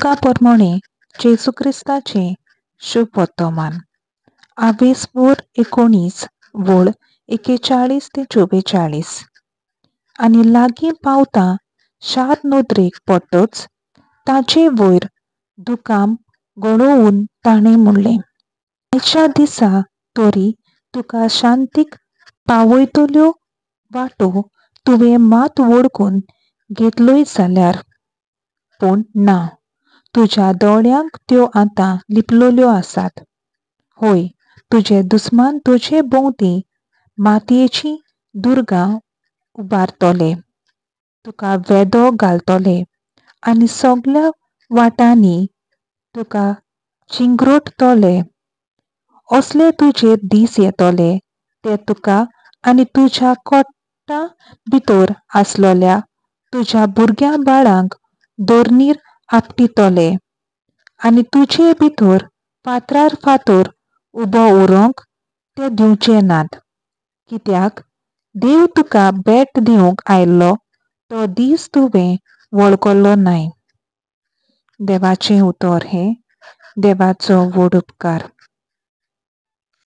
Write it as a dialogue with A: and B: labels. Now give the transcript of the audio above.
A: लुका पोरमोणे जेजू क्रिस्ताचें शुभ वर्तमान आवेसपूर 19 वळ 41 ते 44. आनी लागीं पावता शार नदरेक पडटच ताचे वयर दुकां गळोवन ताणें म्हणलें, आयच्या दिसा तरी तुका शांतीक पावयतल्यो वाटो तुवें मात वळखून घेतल्योय जाल्यार. पूण ना, तुज्या दोळ्यांक त्यो आतां लिपलेल्यो आसात. हय, तुजे दुस्मान तुजे भोंवती मातयेचीं दुर्गां उबारतले, तुका वेदो घालतले आनी सगल्या वाटांनी तुका चिंग्रोटतले. असले तुजेर दीस येतले ते तुका आनी तुज्या कोटा भितर आसलेल्या तुज्या भुरग्यां बाळांक धरणीर आपटितले आनी तुजे भितर फातरार फातर उबो उरोंक ते दिवचे नात. कित्याक देव तुका भेट दिवंक आयिल्लो तो दीस तुवें वळखलो नाय. देवाचें उतर हें देवाचो व्हड उपकार.